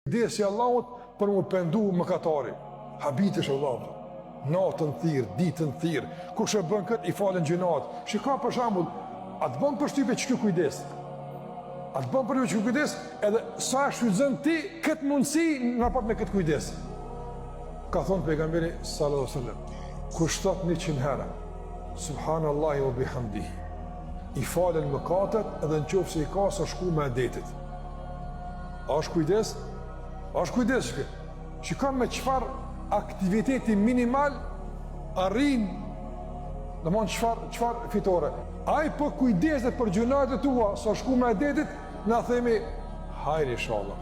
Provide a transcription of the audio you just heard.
Kujdesi i Allahut për m'u pendu mëkatari. Habitesh vëlla. Natën thirr, ditën thirr. Kush e bën kët i falen gjynahet. Shiko për shembull, a të bën përshtypje që ky kujdes? A të bën përshtypje që ky kujdes? Edhe sa e shfrytëzon ti kët mundësi në raport me kët kujdes? Ka thonë pejgamberi sallallahu alajhi wasallam, kush thot 100 herë subhanallahi wa bihamdihi i falen mëkatet edhe në qoftë se i ka sa shkuma e detit. A është kujdes? A është kujdes që? Shiko me çfarë aktiviteti minimal arrin domethënë çfarë, çfarë fitore. Ai po kujdeset për gjynahet e tua, sa shkuma e detit, na themi, hajr ishalla.